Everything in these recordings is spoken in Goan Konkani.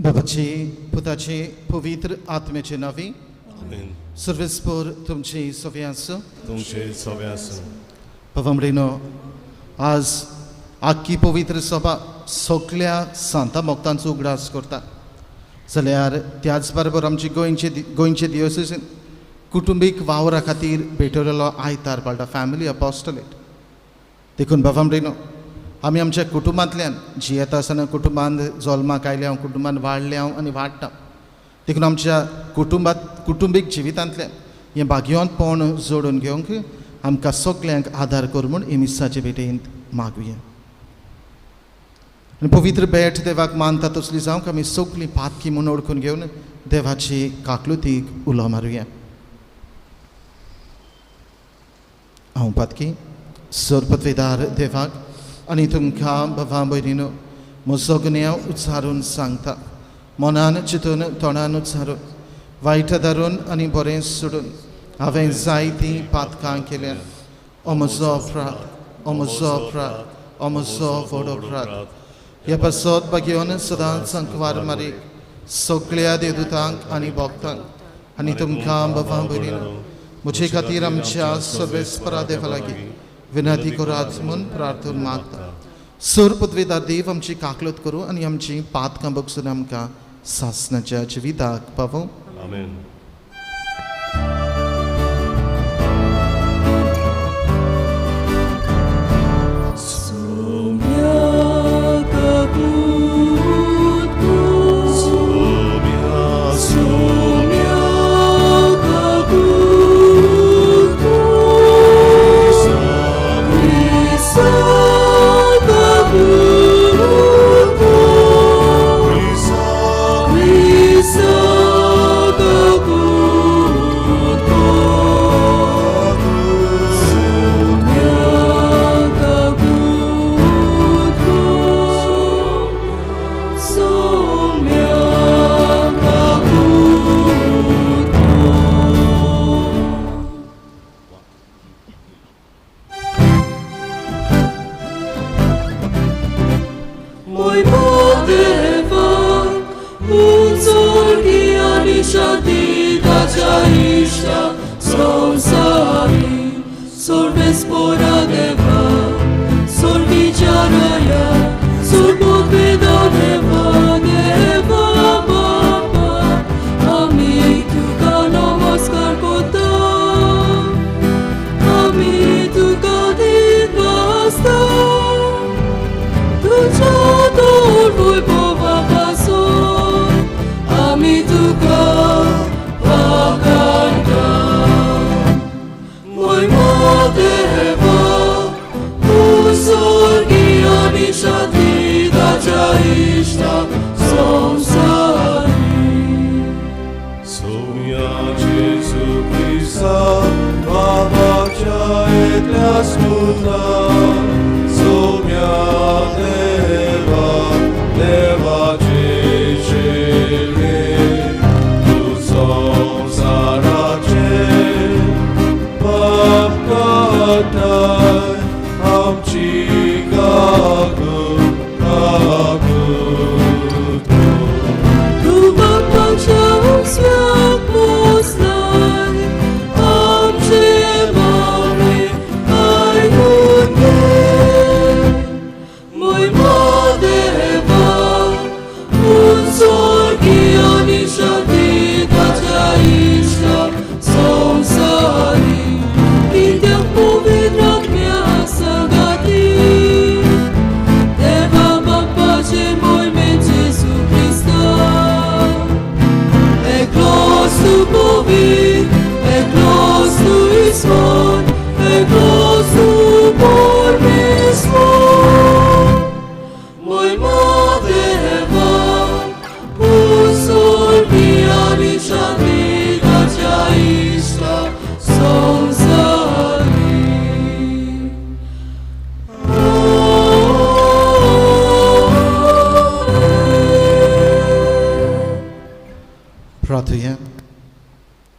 बाबाची पुताची पवित्र आत्म्याचे नावी आमेन. सर्वेस्पोर तुमची सवे आसूं. तुमचे सवे आसूं. बाबा आज आख्खी पवित्र सभा सगल्या सांता मोक्तांचो उगडास करता जाल्यार त्याच बरोबर आमची गोंयचे दियोसेसीन कुटुंबीक वावरा खातीर भेटवलेलो आयतार पाळटा फॅमिली अपोस्टलेट. देखून बाबा आमी आमच्या कुटुंबांतल्यान जियेता आसतना कुटुंबांत जल्माक आयले हांव, कुटुंबांत वाडले हांव आनी वाडटा. देखून आमच्या कुटुंबांत कुटुंबीक जिवितांतल्यान हें भाग्यवंतपण जोडून घेवंक आमकां सगल्यांक आदार कर म्हूण हे मिसाचे भेटेंत मागुया. आनी पवित्र भेट देवाक मानता तसली जावंक आमी सगळीं पातकी म्हूण ओळखून घेवन देवाची काकलुतीक उलो मारुया. हांव पातकी सरपतवेदार देवाक आनी तुमकां बाबा भयणीनो म्हजो गुन्यांव उच्चारून सांगता, मनान चिंतून तोंडान उच्चारून वायट धरून आनी बरें सोडून हांवें जायतीं पातकां केल्यात. ओ म्हजो अपराध, ओ म्हजो अपराध, ओ म्हजो व्हड अपराध. ह्या पासत भाग्योन सदांच संकवार मारीक सगळ्या देवदूतांक आनी भक्तांक आनी तुमकां बाबा भयणीनो म्हजे खातीर आमच्या सर्वेस्परा देवा लागीं विनंती करात म्हूण प्रार्थना मागता. सर पदवेदार देव आमची काकलत करूं आनी आमची पातकां बगसून आमकां सासणाच्या जिविताक पावोवं. आमेन.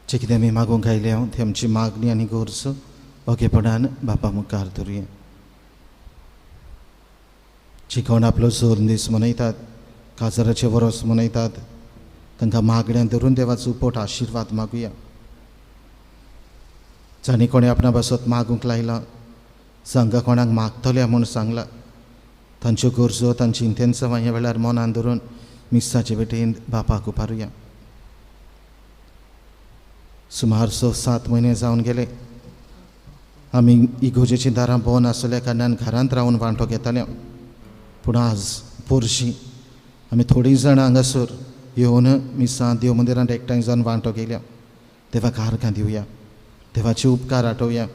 जे कितें आमी मागूंक आयल्या ती आमची मागणी आनी गरज ओगेपणान बापा मुखार धरुया. जी कोण आपलो जोर दीस मनयतात काजाराचे वरोस मनयतात तांकां मागण्या धरून देवाचो पोट आशिर्वाद मागुया. जांणी कोणें आपणा पासत मागूंक लायलां, जांकां कोणाक मागतल्या म्हूण सांगलां, तांच्यो गरजो तांची इंतेन्सांवां ह्या वेळार मनान धरून मिसाचे भेटेन बापाक उपारुया. सुमार 6-7 म्हयने जावन गेले आमी इगोजेचीं दारां बंद आसल्या कारणान घरांत रावन वांटो घेताले. पूण आज पोरशी आमी थोडीं जाणां हांगासर येवन मिसां देव मंदिरांत एकठांय जावन वांटो घेयल्या. देवाक आर्गां दिवया, देवाचे उपकार आठोवया.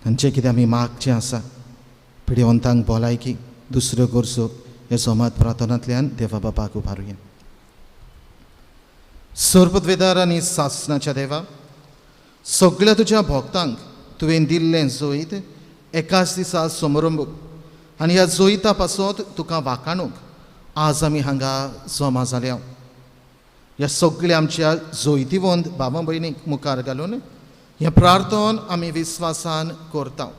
हांचें कितें आमी मागचें आसा, पिडेवंतांक भलायकी, दुसऱ्यो गरजो ह्या सोमात प्रार्थनांतल्यान देवा बापाक उबारुया. सर्वद्वेदार आनी सासनाच्या देवा, सगळ्या तुज्या भक्तांक तुवें दिल्लें जैत एकाच दिसा समरंभूक आनी ह्या जैता पासत तुका वाखाणूंक आज आमी हांगा जमा जाल्या. ह्या सगळ्या आमच्या जैतिवंत बाबा भयणीक मुखार घालून हें प्रार्थन आमी विस्वासान करता.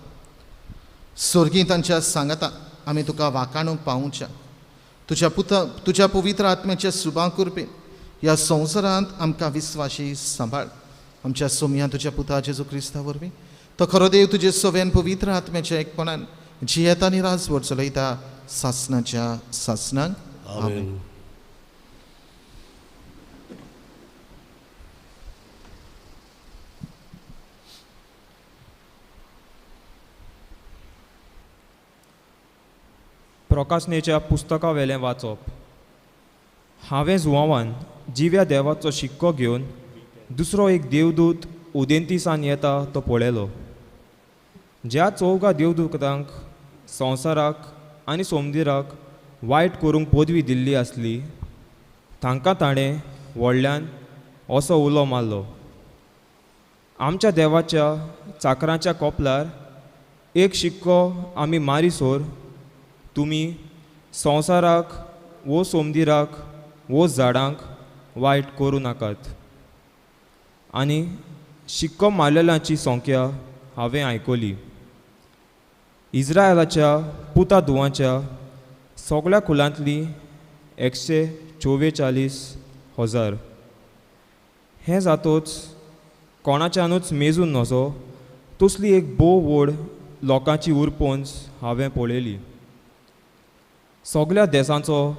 स्वर्गीं तांच्या सांगाता आमी तुका वाखाणूंक पावोवच्या तुज्या पुता तुज्या पवित्र आत्म्याच्या सुबा करपी ह्या संवसारांत आमकां विस्वाशी सांबाळ. आमच्या सोमया तुज्या पुता जेजू क्रिस्ता वरवीं तो खरो देव तुजे सव्यान पवित्र आत्म्याच्या एकपणान जियेता आनी राजवट चलयता सासनाच्या सासनाक. आमेन. प्रकाशनेच्या पुस्तका वेलें वाचप. हांवें जुवांवान जिव्या देवाचो शिक्को घेवन दुसरो एक देवदूत उदेंतीसान येता तो पळयलो. ज्या चौगा देवदूतांक संवसाराक आनी सोमदिराक वायट करूंक पदवी दिल्ली आसली तांकां ताणें व्हडल्यान असो उलो मारलो, आमच्या देवाच्या चाकरांच्या कोपलार एक शिक्को आमी मारीसोर तुमी संवसाराक वो सोमदिराक वो झाडांक वायट करूं नाकात. आनी शिक्को मारलेल्यांची संख्या हांवें आयकली. इज्रायलाच्या पुता धुवांच्या सगळ्या कुलांतली 144,000. हें जातोच कोणाच्यानूच मेजून नजो तसली एक भोव व्हड लोकांची उरपोंज हांवें पळयली. सगळ्या देसांचो,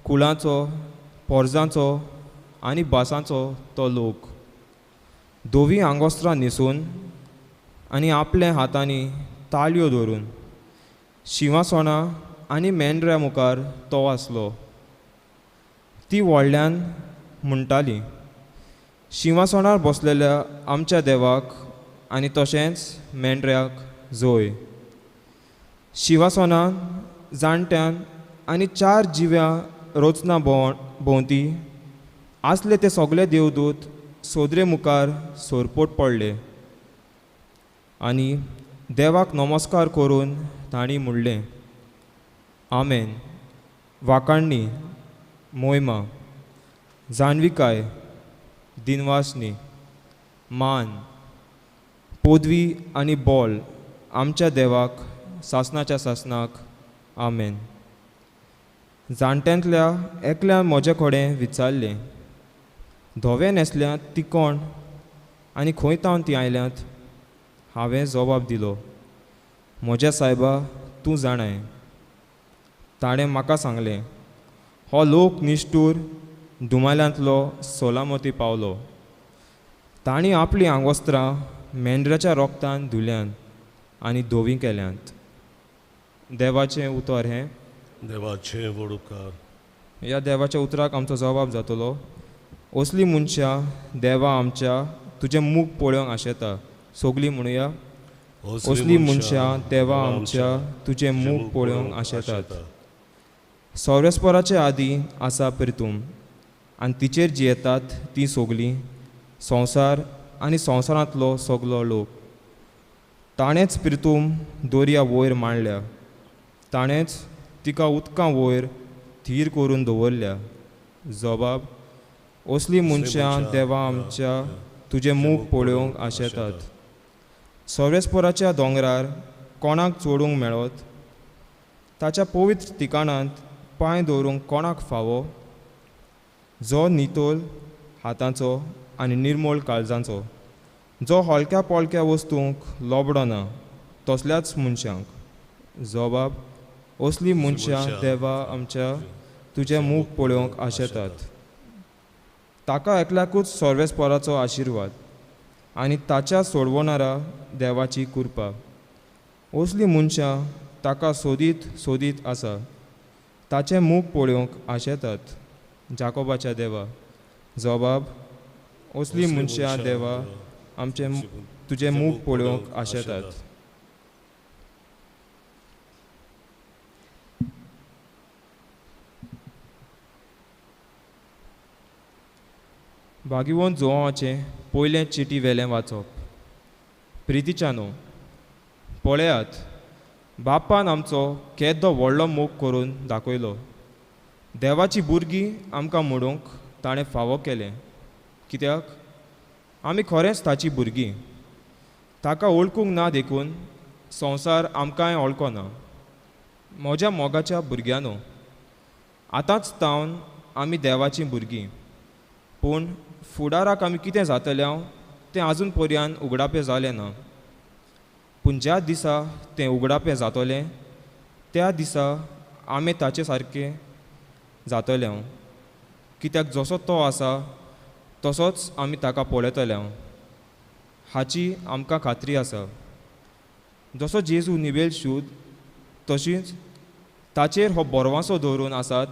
कुळांचो, पोरजांचो आनी भासांचो तो लोक धवीं आंगोस्त्रां न्हेसून आनी आपल्या हातांनी ताळयो धरून शिंवासणां आनी मेंढऱ्या मुखार तो आसलो. ती व्हडल्यान म्हणटाली, शिंवासणार बसलेल्या आमच्या देवाक आनी तशेंच मेंढऱ्याक जोय. शिंवासणान जाणट्यान आनी चार जिव्या रोचना भोंवती आसले ते सगळे देवदूत सोदरे मुखार सोरपोट पडले आनी देवाक नमस्कार करून तांणी म्हणलें, आमेन. वाखाणणी, मोयमा, जाणविकाय, दिनवासनी, मान, पदवी आनी बोल आमच्या देवाक सासनाच्या सासनाक. आमेन. जाणट्यांतल्या एकल्यान म्हजे कडेन विचारलें, धवें न्हेसल्यात ती कोण आनी खंय तावन ती आयल्यात? हांवें जबाब दिलो, म्हज्या सायबा तूं जाणाय. ताणें म्हाका सांगलें, हो लोक निश्ठूर दुमाल्यांतलो सोलामती पावलो. तांणी आपलीं आंगवस्त्रां मेंढऱ्याच्या रोगतान धुल्यांत आनी धवीं केल्यांत. देवाचें उतर हें. देवाचें व्हड उपकार. ह्या देवाच्या उतराक आमचो जबाब जातलो. असलीं मनशां देवा आमच्या तुजें मूख पळोवंक आशेता. सगलीं म्हणुया, असलीं मनशां देवा आमच्या तुजें मूख पळोवंक आशेतात. सौरेस्पराचे आदीं आसा प्रितूम आनी तिचेर जियेतात तीं सगलीं संवसार आनी संवसारांतलो सगलो लोक. ताणेंच प्रितूम दर्या वयर मांडल्या, ताणेंच तिका उदकां वयर थीर करून दवरल्या. जबाब, असलीं मनशां देवा आमच्या तुजें मूख पळोवंक आशेतात. सौरेस्पराच्या दोंगरार कोणाक चडूंक मेळत? ताच्या पवित्र ठिकाणांत पांय दवरूंक कोणाक फावो? जो नितोल हातांचो आनी निर्मोळ काळजांचो, जो हलक्या पोलक्या वस्तूंक लोबडो ना तसल्याच मनशांक. जबाब असली मनशां देवा आमच्या तुजें मूख पळोवंक आशेतात. ताका एकल्याकूच सर्वेस्पराचो आशिर्वाद आनी ताच्या सोडवणारा देवाची कृपा. असली मनशां ताका सोदीत सोदीत आसा, ताचें मूख पळोवंक आशेतात. जाकोबाच्या देवा. जबाब असली मनशां देवा आमचें तुजें मूख पळोवंक आशेतात. भागिवंत जुवांवाचें पयलें चिटी वेलें वाचप. प्रितीच्यानो, पळयात, बापान आमचो केदो व्हडलो मोग करून दाखयलो. देवाची भुरगीं आमकां म्हणूंक ताणें फावो केलें, कित्याक आमी खरेंच ताची भुरगीं. ताका वळखूंक ना देखून संवसार आमकांय वळखना. म्हज्या मोगाच्या भुरग्यांनो, आतांच तावन आमी देवाचीं भुरगीं, पूण फुडाराक आमी कितें जातलें तें आजून पर्यान उगडापें जालें ना. पूण ज्या दिसा तें उगडापें जातलें त्या दिसा आमी ताचे सारकें जातले, कित्याक जसो तो आसा तसोच आमी ताका पळयतले हाची आमकां खात्री आसा. जसो जेजू निवेल शूद तशीच ताचेर हो बरवासो दवरून आसात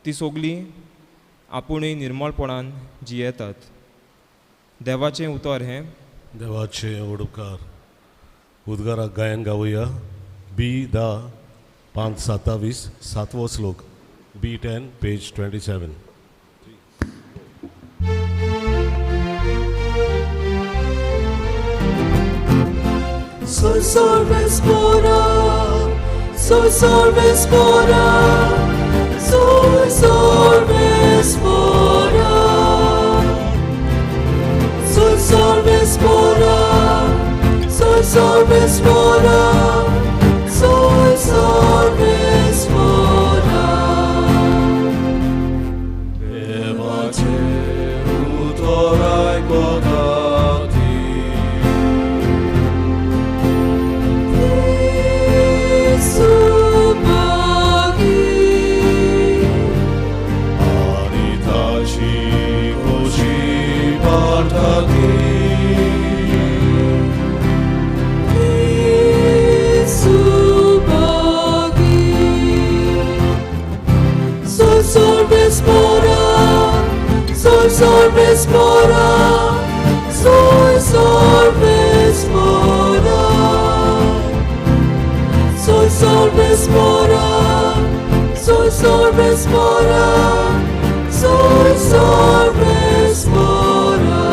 ती सगळीं आपुणूय निर्मळपणान जियेतात. देवाचें उतर हें. देवाचें उपकार. उद्गाराक गायन गावया. बी 10 5 27 सातवो श्लोक. बी 10 पेज 27. Soy sorves pora, soy sorves pora, soy sorves pora, soy sorves pora, soy sorves pora, soy sorves pora. Devache utorai kodati. Soy sorves pora, soy sorves pora, soy sorves pora, soy sorves pora, soy sorves pora.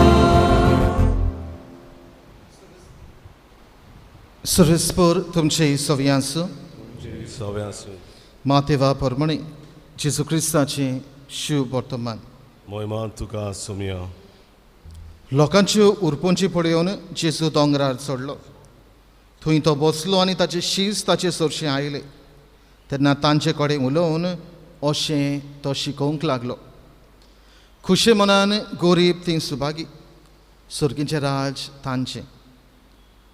सुरेशपूर तुमचे सव्यांसू मातेवा परमणी जेजू क्रिस्ताचे शिव वर्तमान मोहिमा तुका सोमया. लोकांच्यो उरपोंची पळोवन जेजू दोंगरार चडलो. थंय तो बसलो आनी ताचे शीस ताचे सरशें आयले. तेन्ना तांचे कडेन उलोवन अशें तो शिकोवंक लागलो. खुशे मनान गोरीब ती सुभागी, सर्गीचें राज तांचें.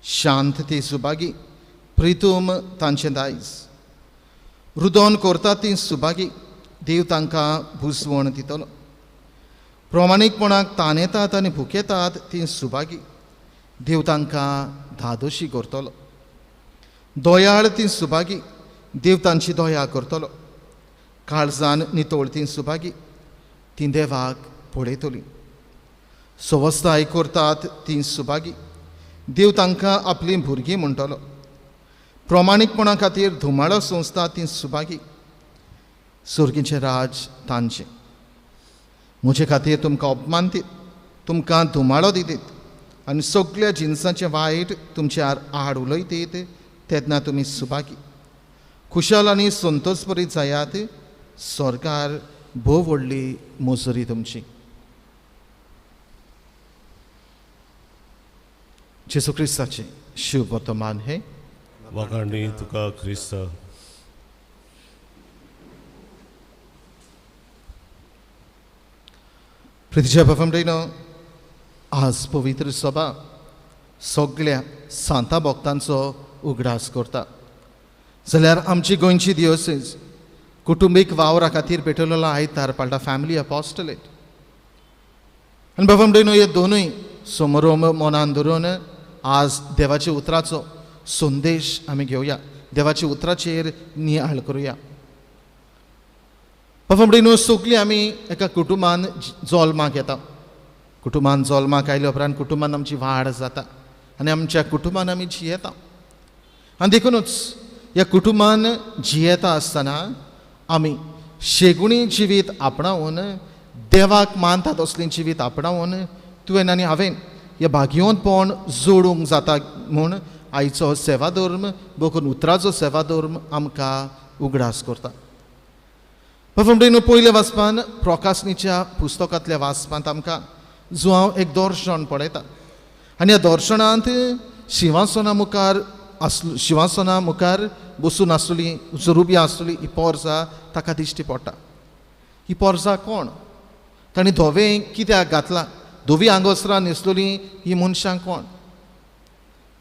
शांत ती सुभागी, प्रितूम तांचें दायज. रुदोन करता ती सुभागी, देव तांकां भुजवण दितलो. प्रमाणीकपणाक तानेतात आनी भुकेतात ती सुभागी, देव तांकां धादोशी करतलो. दयाळ ती सुभागी, देव तांची दया करतलो. काळजान नितळ ती सुभागी, ती देवाक पळयतली. सवस्ताय करतात ती सुभागी, देव तांकां आपलीं भुरगीं म्हणटलो. प्रमाणीकपणा खातीर धुमाळो संस्था ती सुभागी, सर्गीचें राज तांचें. म्हजे खातीर तुमकां अपमान दित, तुमकां धुमाळो दितीत आनी सगळ्या जिनसांचें वायट तुमच्या आड उलयतीत तेन्ना तुमी सुभागी. खुशाल आनी संतोषभरीत जायात, सरकार भोव व्हडली मजुरी तुमची. जेजू क्रिस्ताचें शिव वर्तमान हें. वाखाणणी तुका क्रिस्ता. प्रितीच्या भावांनो, आज पवित्र सभा सगळ्या सांता भक्तांचो उगडास करता. जाल्यार आमची गोंयची दियोसीज कुटुंबीक वावरा खातीर पेटवलेलो आयतार पाळटा, फॅमिली अपोस्टलेट. आनी बाबा हे दोनूय समरोम मनान धरून आज देवाच्या उतराचो संदेश आमी घेवया, देवाच्या उतराचेर नियाळ करुया. बाबा सगळीं आमी एका कुटुंबान जल्माक येता. कुटुंबान जल्माक आयल्या उपरांत कुटुंबान आमची वाड जाता आनी आमच्या कुटुंबान आमी जियेता. आनी देखुनूच ह्या कुटुंबान जियेता आसतना आमी शेगुणी जिवीत आपणावन, देवाक मानतात असलें जिवीत आपणावन तुवें आनी हांवें ह्या भाग्यवंतपण जोडूंक जाता म्हूण आयचो सेवाधर्म बघून उतराचो सेवाधर्म आमकां उगडास करता. बाबा पयल्या वाचपान प्रकाशनीच्या पुस्तकांतल्या वाचपांत आमकां जुआंव एक दर्शन पळयता आनी ह्या दर्शनांत शिंवासना मुखार आसलो, शिंवासना मुखार बसून आसली जुरुबी आसली ही पोरसा ताका दिश्टी पडटा. ही पोरसा कोण, तांणी धवें कित्याक घातलां, धवी आंगोस्त्रां न्हेसलेलीं ही मनशां कोण,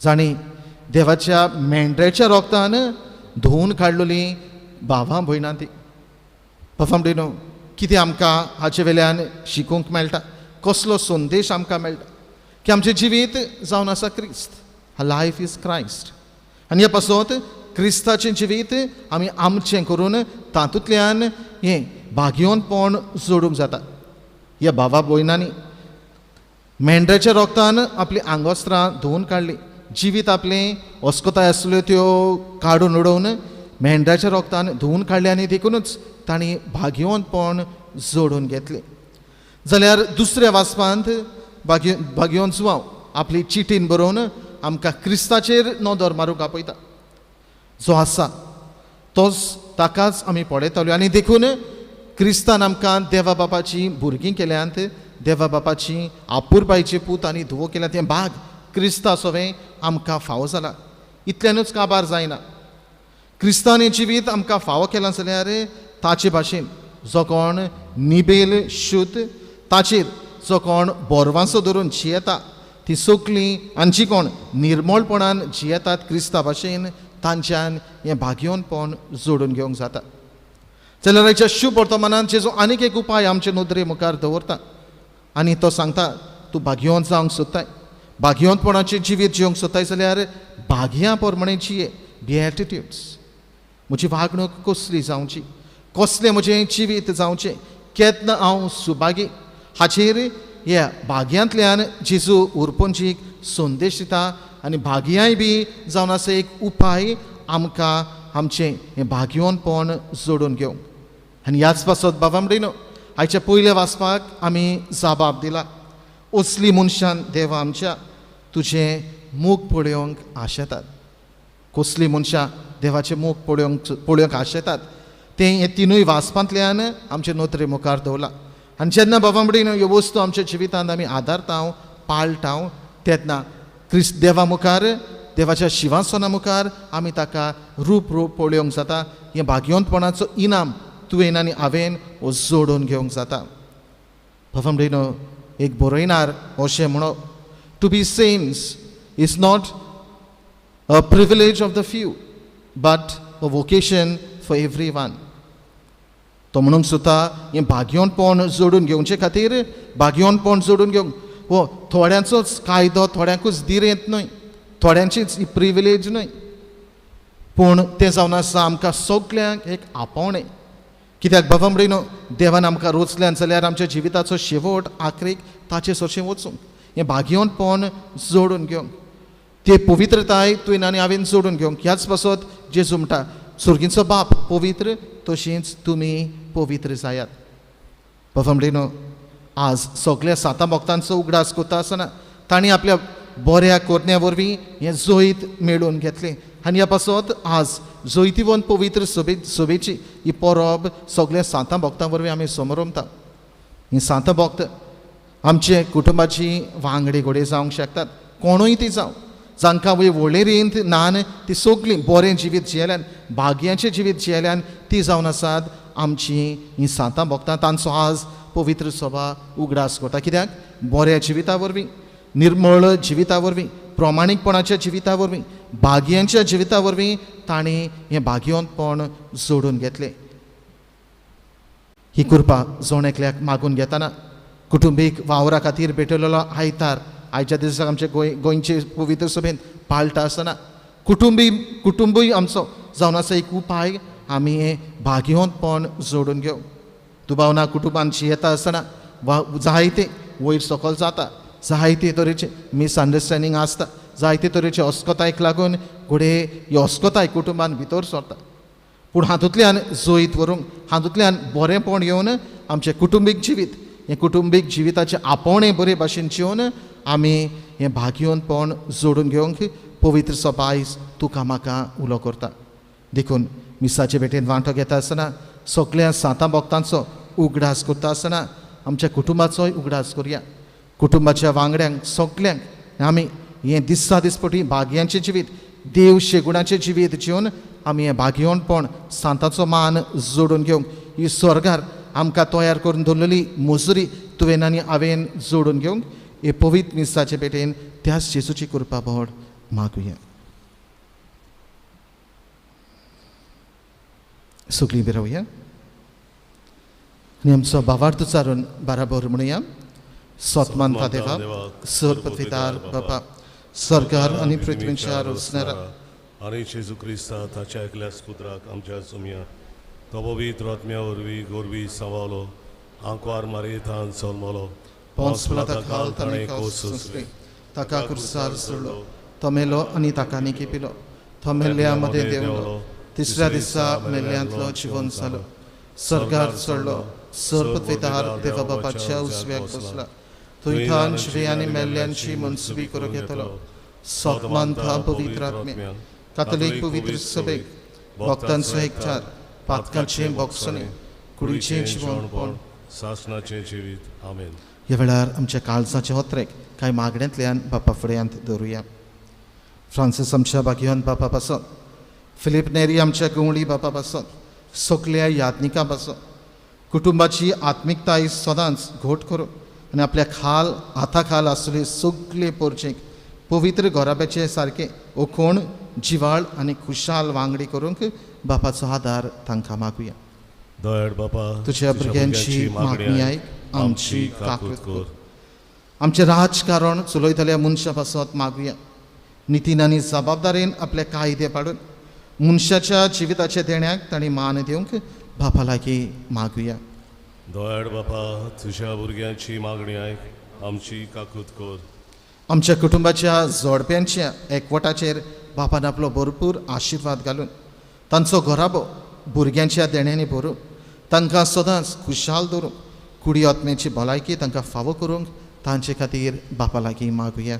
जांणी देवाच्या मेंढऱ्याच्या रोगतान धुवून काडलेलीं भावां भयणां ती. बाबांनो कितें आमकां हाचे वेल्यान शिकूंक मेळटा, कसलो संदेश आमकां मेळटा की आमचें जिवीत जावन आसा क्रिस्त, लायफ is Christ. आनी ह्या पासत क्रिस्ताचें जिवीत आमी आमचें करून तातूंतल्यान हें भाग्यवंतपण जोडूंक जाता. ह्या भावा भयणांनी मेंढऱ्याच्या रोगतान आपलीं आंगोस्त्रां धुवून काडलीं, जिवीत आपलें अस्कताय आसल्यो त्यो काडून उडोवन मेंढऱ्याच्या रोगतान धुवून काडलें आनी देखुनूच तांणी भाग्यवंतपण जोडून घेतलें. जाल्यार दुसऱ्या वाचपांत भाग्यवंत जुआंव आपली चिटीन बरोवन आमकां क्रिस्ताचेर नदर मारूंक आपयता. जो आसा तोच, ताकाच आमी पळयताल्यो आनी देखून क्रिस्तान आमकां देवा बापाची भुरगीं केल्यांत, देवा बापाची आपुरबायचे पूत आनी धुवो केल्यात. हें भाग क्रिस्ता सवें आमकां फावो जाला. इतल्यानूच काबार जायना, क्रिस्तान हें जिवीत आमकां फावो केलां जाल्यार ताचे भाशेन जो कोण निबेल शुद्ध, ताचेर जो कोण बोरवांसो धरून जियेता ती सगळीं आनी जी कोण निर्मळपणान जियेतात क्रिस्ता भाशेन तांच्यान हें भाग्यवंतपण जोडून घेवंक जाता. जाल्यार आयच्या शुभ वर्तमानान जेजू आनीक एक उपाय आमचे नदरे मुखार दवरता आनी तो सांगता, तूं भाग्यवंत जावंक सोदताय, भाग्यवंतपणाचें जिवीत जिवंक सोदताय जाल्यार भाग्यां प्रमाणे जिये, बिएटिट्यूड्स. म्हजी वागणूक कसली जावची, कसलें म्हजें जिवीत जावचें, केन्ना हांव सुभागी, हाचेर ह्या भाग्यांतल्यान जेजू उरपंजीक संदेश दिता आनी भाग्यांय बी जावन आसा एक उपाय आमकां आमचें हें भाग्यवंतपण जोडून घेवंक. आनी ह्याच पासत बाबा म्हणिनो आयच्या पयल्या वाचपाक आमी जबाब दिला, असली मनशान देवा आमच्या तुजें मूख पळोवंक आशेतात. कसली मनशां देवाचें मूख पळोवंक आशेतात तें हे तिनूय वाचपांतल्यान आमचे नदरे मुखार दवरलां. आनी जेन्ना बाबा म्हणिनो ह्यो वस्तू आमच्या जिवितांत आमी आदारता पाळटा तेन्ना क्रिस्त देवा मुखार, देवाच्या शिंवासना मुखार आमी ताका रूप रूप पळोवंक जाता. हें भाग्यवंतपणाचो इनाम तुवें आनी हांवें हो जोडून घेवंक जाता. बाबा म्हणिनो एक बरयणार अशें म्हणो, to be saints is not a privilege of the few but a vocation for every one. तो म्हणूंक सुद्दां हें भाग्यवंतपण जोडून घेवचे खातीर, भाग्यवंतपण जोडून घेवंक हो थोड्यांचोच कायदो, थोड्यांकूच दिरेंत न्हय, थोड्यांचीच ही प्रिविलेज न्हय, पूण तें जावन आसा आमकां सगल्यांक एक आपोवणें. कित्याक बाबा म्हणिनो देवान आमकां रोचल्यान जाल्यार आमच्या जिविताचो शेवट आखरीक ताचे सरशें वचूंक हें भाग्यवंतपण जोडून घेवंक, ते पवित्रताय तुवें आनी हांवें जोडून घेवंक. ह्याच पासत जेजू म्हणटा, सुर्गींचो बाप पवित्र तशींच तुमी पवित्र जायात. बाबा म्हणिनो आज सगळ्या सातां भक्तांचो उगडास करता आसतना तांणी आपल्या बऱ्या करण्या वरवीं हें जैत मेळोवन घेतलें आनी ह्या पासत आज जैतिवंत पवित्र सभेची ही परब सगळ्या सांतां भक्तां वरवीं आमी समरमता. ही सांतां भक्त आमचे कुटुंबाची वांगडी घोडे जावंक शकतात, कोणूय ती जावं, जांकां वय वळेरींत नान ती सगळीं बरें जिवीत जियेल्यान, भाग्याचें जिवीत जियेल्यान ती जावन आसात आमची ही सांतां भक्तां. तांचो आज पवित्र सभा उगडास करता. कित्याक बऱ्या जिविता वरवीं, निर्मळ जिविता वरवीं, प्रमाणीकपणाच्या जिविता वरवीं, भाग्यांच्या जिविता वरवीं तांणी हें भाग्यवंतपण जोडून घेतलें. ही कृपा जण एकल्याक मागून घेतना कुटुंबीक वावरा खातीर भेटयलेलो आयतार आयच्या दिसाक आमचे गोंयचे पवित्र सभेन पाळटा आसतना कुटुंबूय आमचो जावन आसा एक उपाय आमी हें भाग्यवंतपण जोडून घेवं. दुबावना कुटुंबांची येता आसतना वा जायते वयर सकल जाता, जायते तरेचे मिसअंडरस्टँडींग आसता, जायते तरेचे अस्कतायक लागून घडये ही अस्कताय कुटुंबान भितर सरता. पूण हातूंतल्यान जैत व्हरूंक, हातूंतल्यान बरेंपण येवन आमचें कुटुंबीक जिवीत, हें कुटुंबीक जिविताचें आपोवणें बरे भाशेन जेवन आमी हें भाग्यवंतपण जोडून घेवंक पवित्र सभा आयज तुका म्हाका उलो करता. देखून मिसाचे भेटेन वांटो घेता आसतना सगळ्या सांतां भक्तांचो उगडास करता आसतना आमच्या कुटुंबाचोय उगडास करुया. कुटुंबाच्या वांगड्यांक सगल्यांक आमी हें दिसा दिसपटी भाग्यांचें जिवीत, देव शेगुणाचें जिवीत जेवन आमी हें भाग्यवंतपण सांताचो मान जोडून घेवंक ही स्वर्गार आमकां तयार करून दवरलेली मजुरी तुवें आनी हांवें जोडून घेवंक हे पवित्र मिसाचे भेटेन त्याच जेजूची कृपा भोड मागुया. सगळीं बिरावया आनी आमचो भावार्थ उच्चारून बराबर म्हणुया. सोतमानता देवा, सरपवितार बापा, सरकार आनी पृथ्वीच्या रचणारा आनी जेजू क्रिस्ता ताच्या एकल्याच पुत्राक आमच्या सोमया तो पवित्र आत्म्या वरवीं गोरवी सांवालो, आंकवार मारयेथान जल्मलो, पोंस पिलाता खाल ताणें कोस सोंसले, ताका कुर्सार सोडलो, तो मेलो आनी ताका निकिपिलो, तो मेल्ल्या मदें देंवलो, तिसऱ्या दिसा मेल्ल्यांतलो जिवन जालो, सरकार चडलो, सरपवितार देवा बापाच्या उजव्याक बसला, थंयथान जिवे आनी मेल्ल्यांची मनसुबी करूंक येतलो. सोतमानता पवित्र आत्म्या, कातोलीक पवित्र सभेक, भक्तांचो एकचार, पातकाचें भोगसणें, कुडीचें जिवनपण, सासणाचें जिवीत. आमेन. ह्या वेळार आमच्या काळजाचे होत्रेक कांय मागण्यांतल्यान बापा फुड्यांत दवरुया. फ्रांसीस आमच्या भाग्यवंत बापा पासत, फिलीप नेरी आमच्या गवळी बापा पासत, सगल्या याज्ञिकां पासत, कुटुंबाची आत्मिकताय सदांच घोट करूं आनी आपल्या खाल हाता खाल आसले सगळे पोरचेक पवित्र घराब्याचे सारकें ओकोण जिवाळ आनी खुशाल वांगडी करूंक बापाचो आदार तांकां मागुया. दयाळ बापा, तुज्या भुरग्यांची मागणी आयक, आमची काकूत कर. आमचें राजकारण चलयतल्या मनशां पासत मागुया. नितीन आनी जबाबदारेन आपले कायदे पाडून मनशाच्या जिविताच्या देण्याक तांणी मान दिवंक बापा लागीं मागुया. दयाळ बापा, तुज्या भुरग्यांची मागणी आयक, आमची काकूत कर. आमच्या कुटुंबाच्या जोडप्यांच्या एकवटाचेर बापान आपलो भरपूर आशिर्वाद घालून तांचो घराबो भुरग्यांच्या देण्यांनी भरून तांकां सदांच खुशाल दवरूंक, कुडी आत्म्याची भलायकी तांकां फावो करूंक तांचे खातीर बापा लागीं मागुया.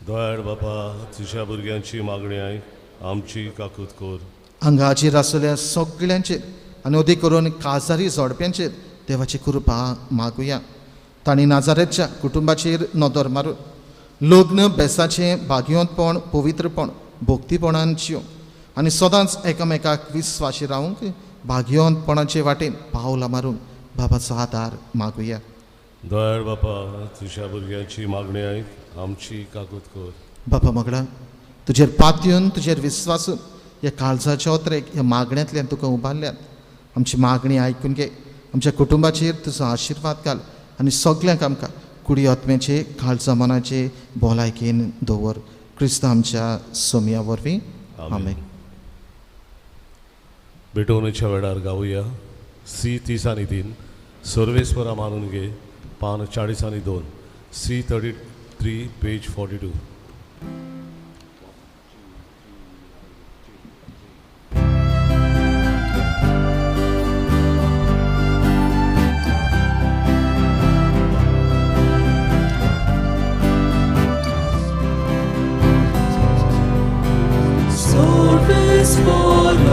दयाळ बापा, तुज्या भुरग्यांची मागणी आयक, आमची काकूत कर. हांगा हाजीर आसलेल्या सगळ्यांचेर आनी अदीक करून काजारी जोडप्यांचेर देवाची कृपा मागुया. तांणी नाजारेच्या कुटुंबाचेर नदर मारून लग्न बेसाचें भाग्यवंतपण, पवित्रपण, भक्तीपणान जिवंक आनी सदांच एकामेकाक विस्वाशी रावंक भाग्यवंतपणाचे वाटेन पावलां मारूंक बाबाचो आदार मागुया. दयाळ बापा, तुज्या भुरग्यांची मागणी आयक, आमची काकूत कर. बापा मगडा, तुजेर पातयेवन तुजेर विस्वासून ह्या काळजाच्या ओतरेक ह्या मागण्यांतल्यान तुका उबारल्यात. आमची मागणी आयकून घे, आमच्या कुटुंबाचेर तुजो आशिर्वाद घाल आनी सगल्यांक आमकां कुडी आत्म्याचे काळजा मनाचे भलायकेन दवर. क्रिस्त आमच्या सोमया वरवीं. आमेन. भेटवणेच्या वेळार गावया सी 30 आनी 3, सर्वेस्वरा मानून घे, पान 40 आनी 2, सी 33 पेज 42. Lord.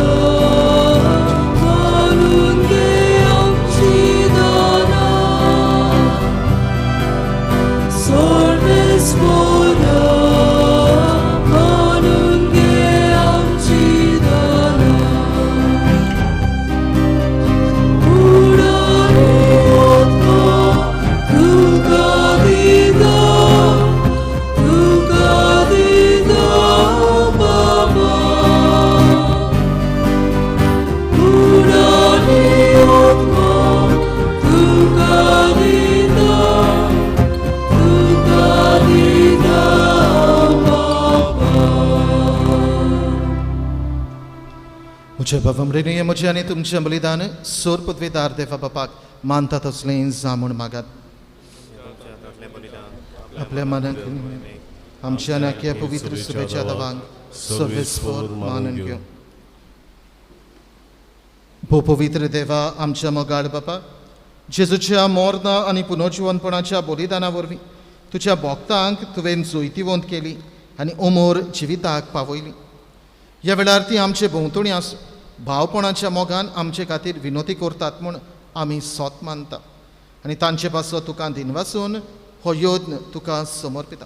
म्हज्या बाबा मरेन म्हजें आनी तुमचें बलिदान सोर पदवेदार देवा बापाक मानता तसलें जा म्हूण मागात. आपल्या मनाक आमच्या नाक्या पवित्र सभेच्या दवांक सर्वेस्पर मानून घेवं. भो पवित्र देवा आमच्या मोगाळ बापा, जेजूच्या मोर्ना आनी पुनर्जिवनपणाच्या बलिदाना वरवीं तुज्या भक्तांक तुवें जैतिवंत केली आनी अमर जिविताक पावयली. ह्या वेळार ती आमचे भोंवतणी आसूं भावपणाच्या मोगान आमचे खातीर विनोती करतात म्हूण आमी सोत मानता आनी तांचे पासत तुका दिनवासून हो यत्न तुका समर्पिता.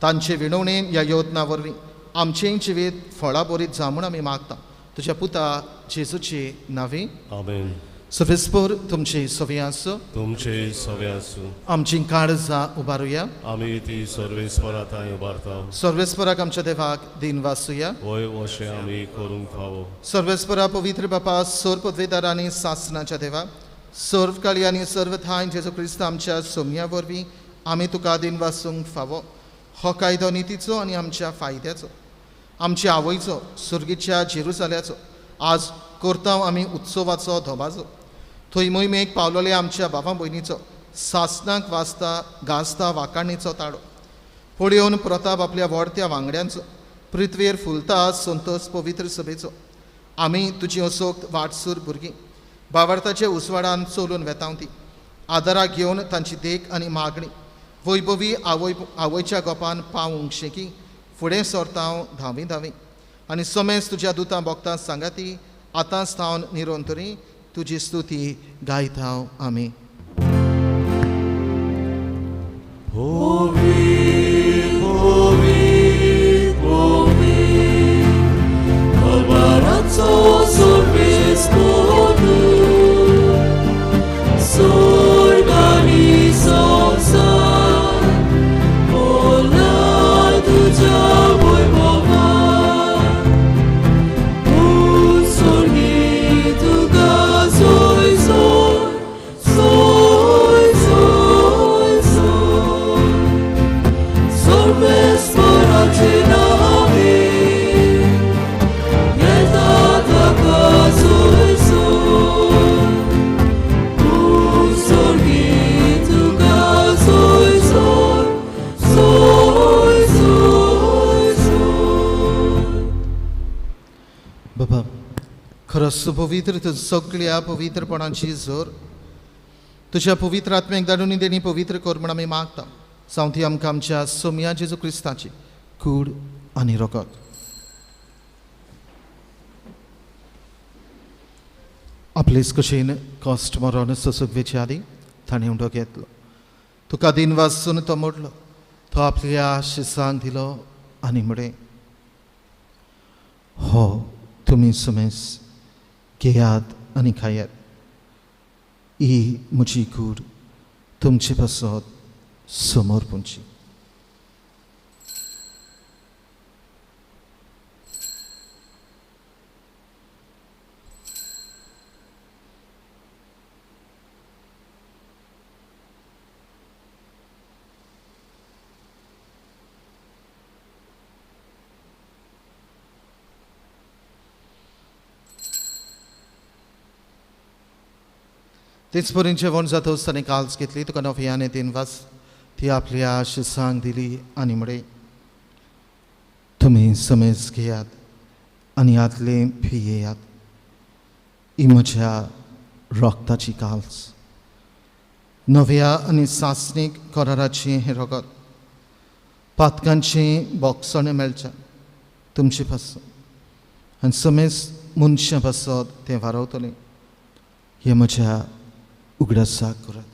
तांचे विणवणेन ह्या यत्ना वरवीं आमचेंय जिवीत फळां बरीत जा म्हूण आमी मागता तुज्या पुता जेजूचे नांवे. आमेन. सफेस्पोर तुमचे सवे आसूं. तुमचे सवे आसूं. आमची काळजां उबारुया. आमी ती सर्वेस्परा थंय उबारता. सर्वेस्पराक आमच्या देवाक दिन वासुया. वय अशें आमी करूंक फावो. सर्वेस्परा पवित्र बापा, सर्व पदवेदार आनी सासनाच्या देवा, सर्व काळी आनी सर्व थांय जेजू क्रिस्त आमच्या सोम्या वरवीं आमी तुका दिन वासूंक फावो. हो कायदो नितीचो आनी आमच्या फायद्याचो, आमच्या आवयचो सुर्गीच्या जेरुजाल्याचो आज करता आमी उत्सवाचो धोबाजो. थंय मोहिमेक पावलोले आमच्या बाबा भयणीचो सासनाक वाजता गाजता वाकाणीचो ताळो पळोवन प्रताप आपल्या व्हडत्या वांगड्यांचो पृथ्वेर फुलता संतोष पवित्र सभेचो. आमी तुजी असोक्त वाटसूर भुरगीं बावार्थाचे उजवाडान चलून वेता ती आदाराक घेवन तांची देख आनी मागणी वैभवी आवय आवयच्या गोपान पावूंक शेकी फुडें सरता धांवी धांवी आनी समेज तुज्या दुतां भोगतां सांगाती आतांच थावन निरंतरी तुजी स्तुती गायता आमी. सुपवित्र तुझ सगळ्या पवित्रपणाची जोर तुज्या पवित्र आत्म्याक धाडून देणी पवित्र कर म्हूण आमी मागता. सावथी आमकां आमच्या सोम्या जेजू क्रिस्ताची कूड आनी रगत. आपलेच कशेन कश्ट मरण सोसूंक वेचे आदी ताणें उंडो घेतलो, तुका दिन वासून तो मोडलो, तो आपल्या शिसांक दिलो आनी म्हळें, हो तुमी सुमेस घेयात आनी खायात, ही म्हजी कूड तुमचे पासत समोर पुंची. तेच परीन जेवण जातच ताणें काल्स घेतली, तुका नव्याने तीन वास ती आपल्या शिसांक दिली आनी म्हळें, तुमी समेज घेयात आनी आतलें पियेयात, ही म्हज्या रक्ताची काल्स, नव्या आनी सासणीक कराराचें हें रगत, पातकांचें बोगसणें मेळचें तुमचे पासून आनी समेज मनशां पासत तें वारवतलें, हें म्हज्या उगडासाक करात.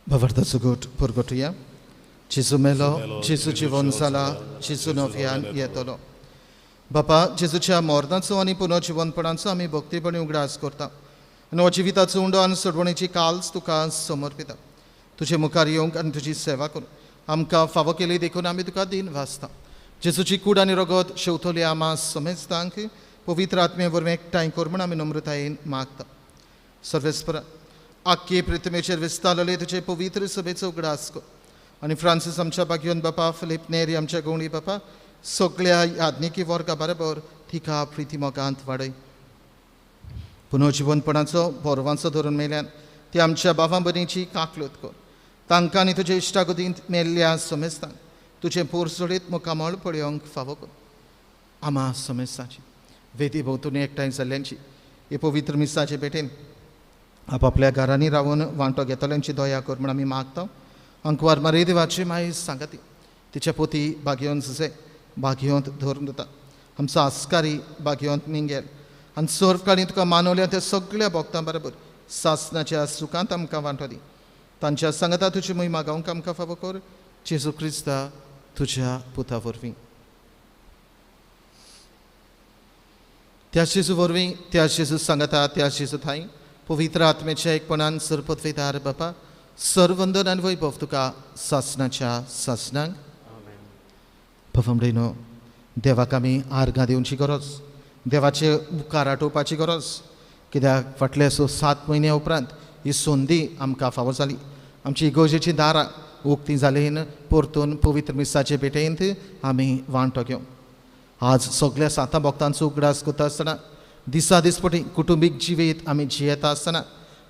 भावार्थाचो गोट पुरगोटया. जेजू मेलो, जेजू जिवन जाला, जेजू नव्यान येतलो. बापा, जेजूच्या मरणाचो आनी पुनर्जिवनपणाचो आमी भक्तीपणी उगडास करता. आनी हो जिविताचो उंडो आनी सोडवणेची काल्स तुका समर्पिता. तुजे मुखार येवंक आनी तुजी सेवा करूंक आमकां फावो केली देखून आमी तुका दिन वाचता. जेजूची कूड आनी रगत शेवतली आमा समेस्तांक पवित्र आत्मे वरवीं एकठांय कर म्हूण आमी नम्रतायेन मागता. सर्वेस्परा आख्खे पृथ्वीचेर विस्तारलेले तुजे पवित्र सभेचो उगडास कर आनी फ्रांसीस आमच्या बागयोन बापा, फिलीप नेरी आमच्या गवणी बापा, सगळ्या याज्ञिकी वर्गा बरोबर तिका प्रिती मोगांत वाडय. पुनर्जिवनपणाचो बोरवांचो धरून मेल्यान ती आमच्या बाबां भयणीची काकलूत कर. तांकां आनी तुजे इश्टागतींत मेल्ल्या समेस्तांक तुजें पोरसोडीत मुखामळ पळोवंक फावो कर. आमा समेस्तांची वेदी भोंवतणी एकठांय जाल्ल्यांची हे पवित्र मिसाचे भेटेन आपापल्या घरांनी रावन वांटो घेतल्यांची दया कर म्हूण आमी मागता. अंकवार मारी देवाची माई सांगाती तिच्या पोती बागयोन जुजे बागयोंत धरून दिता आमचो आस्कारी बागयोंत मिंगेल आनी सर्व काळी तुका मानवल्या त्या सगळ्या भोक्तां बरोबर सासनाच्या सुखांत आमकां वांटो दी. तांच्या सांगता तुजी मोही मागोवंक आमकां फावो कर जेजू क्रिस्ता तुज्या पुता वरवीं. त्या जेजू वरवीं, त्या जेजू सांगता, त्या जेजू थांय पवित्र आत्म्याच्या एकपणान सरपतवेदार बापा सर्वंदन आनी वैभव तुका सासनाच्या सासनांक. बाबांनो, देवाक आमी आर्गां दिवची गरज, देवाचे उपकार आठोवपाची गरज, कित्याक फाटले 6-7 म्हयन्या उपरांत ही संदी आमकां फावो जाली. आमची इगोजेची दारां उक्ती जालीं, परतून पवित्र मिसाचे भेटेंत आमी वांटो घेवं. आज सगळ्या सातां भक्तांचो उगडास करता आसतना दिसा दिसपटी कुटुंबीक जिवीत आमी जियेता आसतना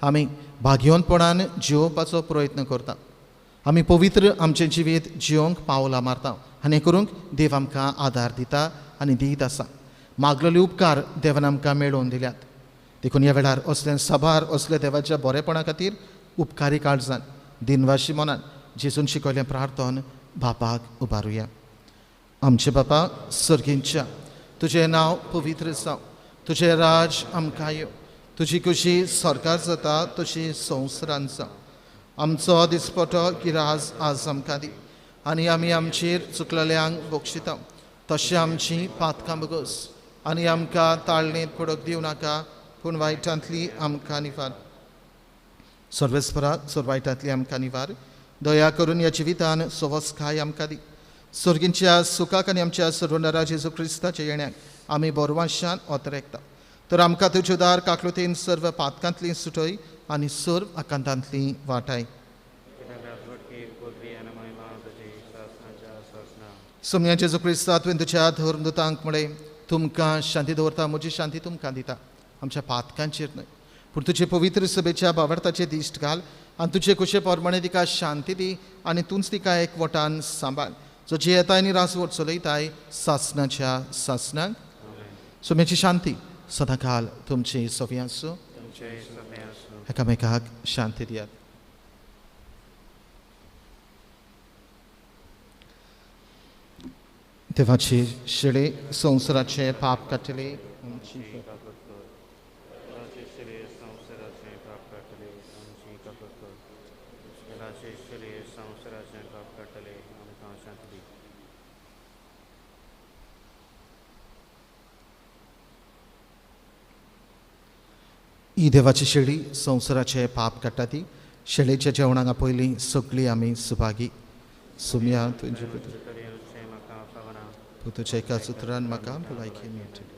आमी भाग्यवंतपणान जियोवपाचो प्रयत्न करता. आमी पवित्र आमचें जिवीत जियोवंक पावलां मारता आनी हें करूंक देव आमकां आदार दिता आनी दीत आसा. मागलेले उपकार देवान आमकां मेळोवन दिल्यात. देखून ह्या वेळार असले साबार असले देवाच्या बरेपणा खातीर उपकारी काळजान दिनवाशी मनान जेजून शिकयलें प्रार्थन बापाक उबारुया. आमचे बापा सर्गींच्या, तुजें नांव पवित्र जावं, तुजें राज आमकां येवं, तुजी खुशी सरकार जाता तशी संवसारान जावं. आमचो दिसपटो गिराज आज आमकां दी आनी आमी आमचेर चुकलेल्यांक बक्षिता तशें आमची पातकां बगस आनी आमकां ताळणेंत पडोवंक दिवं नाका पूण वायटांतली आमकां निवार. सर्वेस्परा सर्व वायटांतली आमकां निवार. दया करून ह्या जिवितान सवस्काय आमकां दी. सर्गींच्या सुखाक आनी आमच्या सर्वनरा जेजू क्रिस्ताच्या येण्याक आमी बोरवाशान ओतरेकता. तर आमकां तुज्यो दार काकलुतेन सर्व पातकांतली सुटय आनी सर्व आकांतांतली वाटाय. सोमया जेजू क्रिस्ता तुवें तुज्या धर्मदूतांक म्हळें, तुमकां शांती दवरता, म्हजी शांती तुमकां दिता. आमच्या पातकांचेर न्हय पूण तुजे पवित्र सभेच्या बावडताचे दिश्ट घाल आनी तुजे कुशे प्रमाणे तिका शांती दी आनी तूंच तिका एकवटान सांबाळ, जो जियेताय आनी रासवट चलयताय सासनाच्या सासनाक. सोम्याची शांती सदांकाल तुमची सवी आसूं. एकामेकाक शांती दियात. देवाची शेळी संवसाराचे पाप काडटली आमची. ही देवाची शेळी संवसाराचे पाप काडटा ती शेळेच्या जेवणाक पयलीं सगळीं आमी सुभागी. सुमया तुजे तुज्या एका सुत्रान म्हाका भलायकी मेळटली.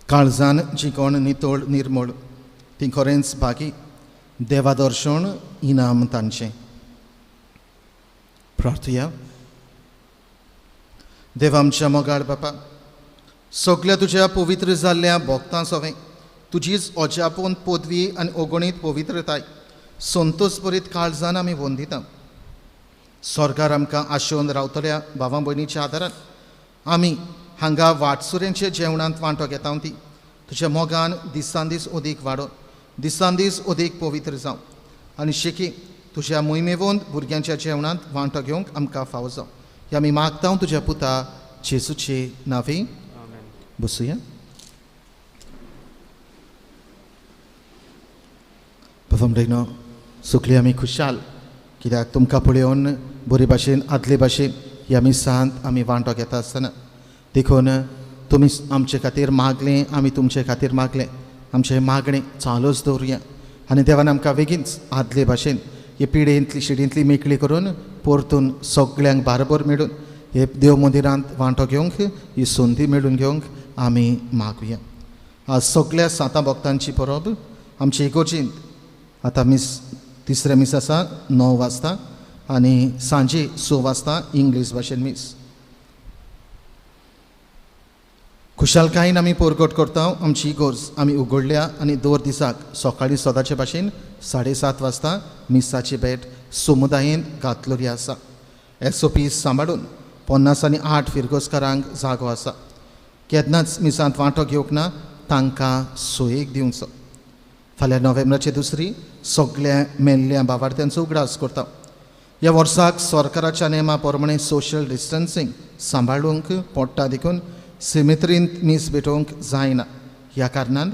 काळजान जी कोण नितळ निर्मळ ती खरेंच भागी, देवा दर्शन इनाम तांचें. प्रार्थुया. देवा आमच्या मोगाळ बापा, सगल्या तुज्या पवित्र जाल्ल्या भक्तां सवें तुजीच अजापून पदवी आनी अगणीत पवित्रताय संतोष भरीत काळजान आमी वंदिता. सरकार आमकां आशोवन रावतल्या भावां भयणीच्या आदारान आमी हांगा वाटसुऱ्यांच्या जेवणांत वांटो घेता ती तुज्या मोगान दिसान दीस अदीक वाडोवन दिसान दीस अदीक पवित्र जावं आनी शेकी तुज्या मोहिमेवंत भुरग्यांच्या जेवणांत वांटो घेवंक आमकां फावो जावं. हे आमी मागता तुज्या पुता जेजूचे नांवे. बसुया. बाबा सगळीं आमी खुशाल कित्याक तुमकां पळोवन बरे भाशेन आदले भाशेन ह्या मिसांत आमी वांटो घेता आसतना देखून तुमी आमचे खातीर मागलें, आमी तुमचे खातीर मागलें, आमचें मागणें चालूच दवरुया आनी देवान आमकां बेगीनच आदले भाशेन हे पिडेंतली शिडींतली मेकळी करून परतून सगळ्यांक बाराबर मेळून हे देव मंदिरांत वांटो घेवंक ही संदी मेळून घेवंक आमी मागुया. आज सगळ्या सातां भक्तांची परब आमचे इगोर्जींत आतां मीस तिसरें मीस आसा 9 वाजता आनी सांजे 6 वाजता इंग्लीश भाशेन मीस. खुशालकायेन आमी परगट करता आमची इगोर्ज आमी उगडल्या आनी दर दिसाक सकाळीं सदांचे भाशेन 7:30 वाजता मिसाची भेट समुदायेंत घातलेली आसा. SOP सांबाळून 50 आनी 8 फिरगोजकारांक जागो आसा. केन्नाच मिसांत वांटो घेवंक ना तांकां सोयेक दिवचो. फाल्यां नोव्हेंबराचे दुसरी सगळ्या मेल्ल्या बावार्थ्यांचो उगडास करता. ह्या वर्साक सरकाराच्या नेमा प्रमाणे सोशल डिस्टन्सींग सांबाळूंक पडटा देखून सिमेत्रींत मीस भेटोवंक जायना. ह्या कारणान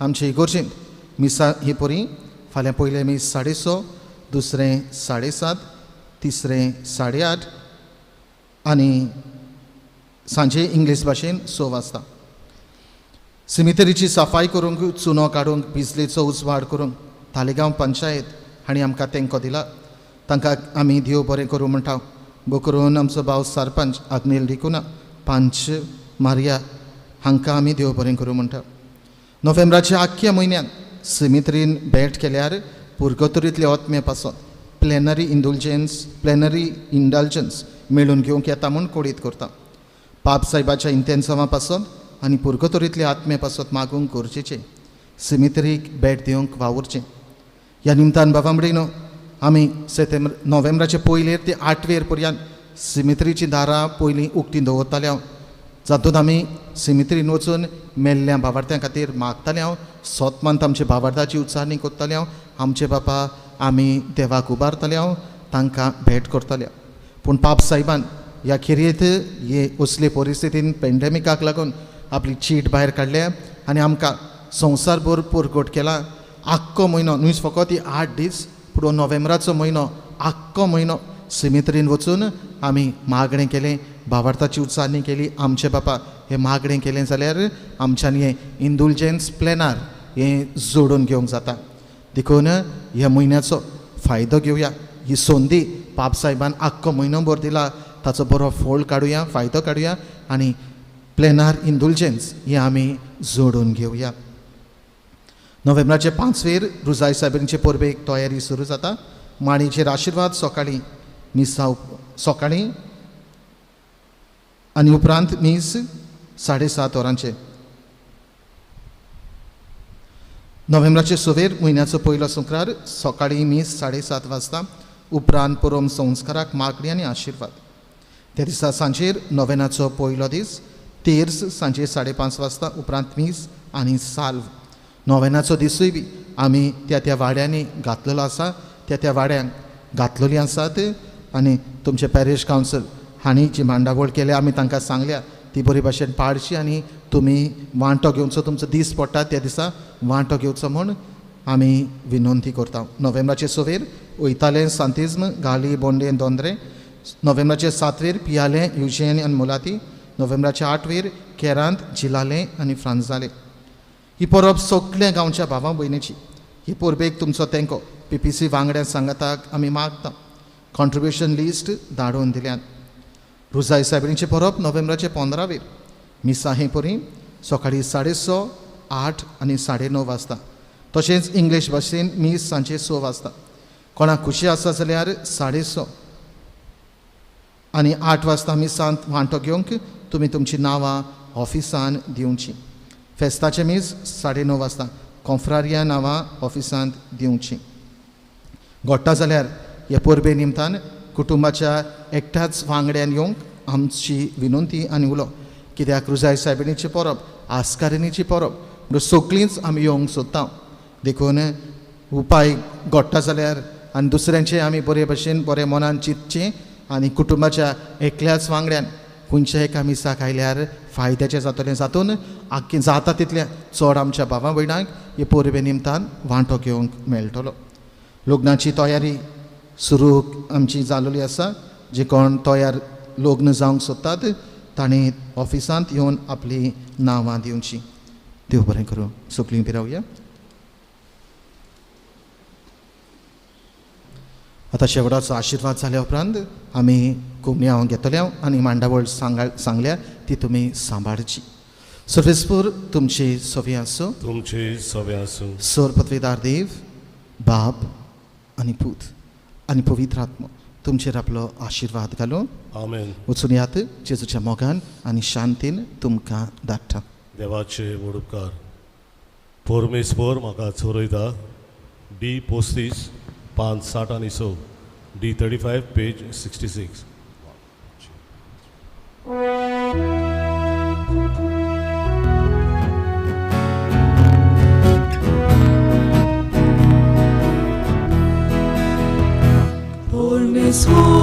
आमचे इगोर्जींत मिसा ही परी फाल्यां पयलें मीस 6:30, दुसरें 7:30, तिसरें 8:30 आनी सांजे इंग्लीश भाशेन 6 वाजता. सिमितरीची सफाई करूंक, चुनो काडूंक, बिजलेचो उजवाड करूंक तालिगांव पंचायत हांणी आमकां तेंको दिला. तांकां आमी देव बरें करूं म्हणटा. बोकरून आमचो भाव सरपंच आग्नेल डिकुना, पांच मारिया हांकां आमी देव बरें करूं म्हणटा. नोव्हेंबराच्या आख्ख्या म्हयन्यांत सिमित्रीन भेट केल्यार पुर्गतोरींतले आत्मे पासत प्लेनरी इंडल्जन्स मेळून घेवंक येता म्हूण कळीत करता. पाप साहेबाच्या इंतेन्सांवा पासत आनी पुर्गतोरींतले आत्मे पासत मागूंक गरजेचें सिमित्रीक भेट दिवंक वावुरचें. ह्या निमतान बाबा म्हणिनो आमी नोव्हेंबराचे पयलेर ते 8वेर पर्यंत सिमित्रीचीं दारां पयलीं उक्तीं दवरताले हांव, जातूंत आमी सिमित्रीन वचून मेल्ल्या भावार्थ्यां खातीर मागताले हांव, सोतमांत आमच्या भावार्थाची उच्चारणी करताले हांव, आमचे बापा आमी देवाक उबारताले हांव, तांकां भेट करताले हांव. पूण पाप साहेबान ह्या खेरीत हे असले परिस्थितीन पेंडेमिकाक लागून आपली चीट भायर काडल्या आनी आमकां संवसारभर परगट केला. आख्खो म्हयनो न्हय फकत ही 8 दीस पूण नोव्हेंबराचो म्हयनो आख्खो म्हयनो सिमित्रीन वचून आमी मागणें केलें, भावार्थाची उच्चारणी केली. आमचे बापा हें मागणें केलें जाल्यार आमच्यांनी हें इंडुलजन्स प्लॅनार हें जोडून घेवंक जाता. देखून ह्या म्हयन्याचो फायदो घेवया. ही संदी पाप साहेबान आख्खो म्हयनो भर दिला ताचो बरो फोल काडुया, फायदो काडुया आनी प्लॅनार इंडुलजन्स हें आमी जोडून घेवया. नोव्हेंबराचे 5वेर रुजाय सायबिणीचे परबेक तयारी सुरू जाता. माणीचेर आशिर्वाद सकाळीं मिसा सकाळीं आनी उपरांत मीस 7:30 वरांचेर. नोव्हेंबराचे 6वेर म्हयन्याचो पयलो शुक्रार सकाळीं मीस 7:30 वाजता, उपरांत परम संस्काराक मागणी आनी आशिर्वाद. त्या दिसा सांजेर नोव्हेनाचो पयलो दीस तेर्स सांजे 5:30 वाजता, उपरांत मीस आनी साल्व. नोव्हेनाचो दिसूय बी आमी त्या त्या वाड्यांनी घातलेलो आसा, त्या त्या वाड्यांक घातलेली आसात आनी तुमचे पॅरिश कावन्सील हांणी जी मांडावळ केल्या आमी तांकां सांगल्या ती बरी भाशेन पाळची आनी तुमी वांटो घेवचो, तुमचो दीस पडटा त्या दिसा वांटो घेवचो म्हूण आमी विनंती करता. नोव्हेंबराचे 6वेर वयतालें सांतिज्म गाली बोंडे दोंद्रे. नोव्हेंबराचे 7वेर पियालें युजेन आनी मुलाती. नोव्हेंबराचे 8वेर केरांत जिलालें आनी फ्रांजालें. ही परब सगळ्या गांवच्या भावा भयणीची. ही परबेक तुमचो तेंको PPC वांगड्या सांगाताक आमी मागता. कॉन्ट्रिब्युशन लिस्ट धाडून दिल्यात. रुजाय सायबिणीची परब नोव्हेंबराचे 15वेर मिसा हे परी सकाळीं 6:30, 8 आनी 9:30 वाजता. तशेंच इंग्लीश भाशेन मीस सांजे 6 वाजता. कोणाक खुशी आसा जाल्यार 6:30 आनी 8 वाजता मिसांत वांटो घेवंक तुमी तुमचीं नांवां ऑफिसान दिवचीं. फेस्ताचें मीस 9:30 वाजता कोंफ्रारिया नांवां ऑफिसांत दिवचीं. घडटा जाल्यार ह्या परबे निमतान कुटुंबाच्या एकट्याच वांगड्यान येवंक आमची विनंती आनी उलो. कित्याक रुजाय सायबिणीची परब, आस्कारिणीची परब म्हणून सगळींच आमी येवंक सोदता. देखून उपाय घडटा जाल्यार आनी दुसऱ्यांचे आमी बरे भशेन बरे मनान चिंतचें आनी कुटुंबाच्या एकल्याच वांगड्यान खंयच्या एका मिसाक आयल्यार फायद्याचें जातलें. जातून आख्खें जाता तितलें चड आमच्या भावा भयणांक हे परबे निमतान वांटो घेवंक मेळटलो. लग्नाची तयारी सुरू आमची जाल्ली आसा. जे कोण तयार लग्न जावंक सोदतात तांणी ऑफिसांत येवन आपलीं नांवां दिवचीं. देव बरें करूं. सगळीं उबी रावया. आतां शेवटाचो आशिर्वाद जाल्या उपरांत आमी कोमण्यांव घेतले आनी मांडावळ सांगल्या ती तुमी सांबाळची. सर्वेस्पूर तुमची सवी आसूं. तुमची सवी आसूं. सर पदवीदार देव बाप आनी पूत आनी पवित्र आत्मो तुमचेर आपलो आशिर्वाद घालूं. आमेन. वचून यात जेजूच्या मोगान आनी शांतीन तुमकां धाडटा. देवाचे व्हड उपकार. परमेश्वर म्हाका चोरयता. डी 35 पांच 60 आनी 6, D 35 page 66. परमेश्वर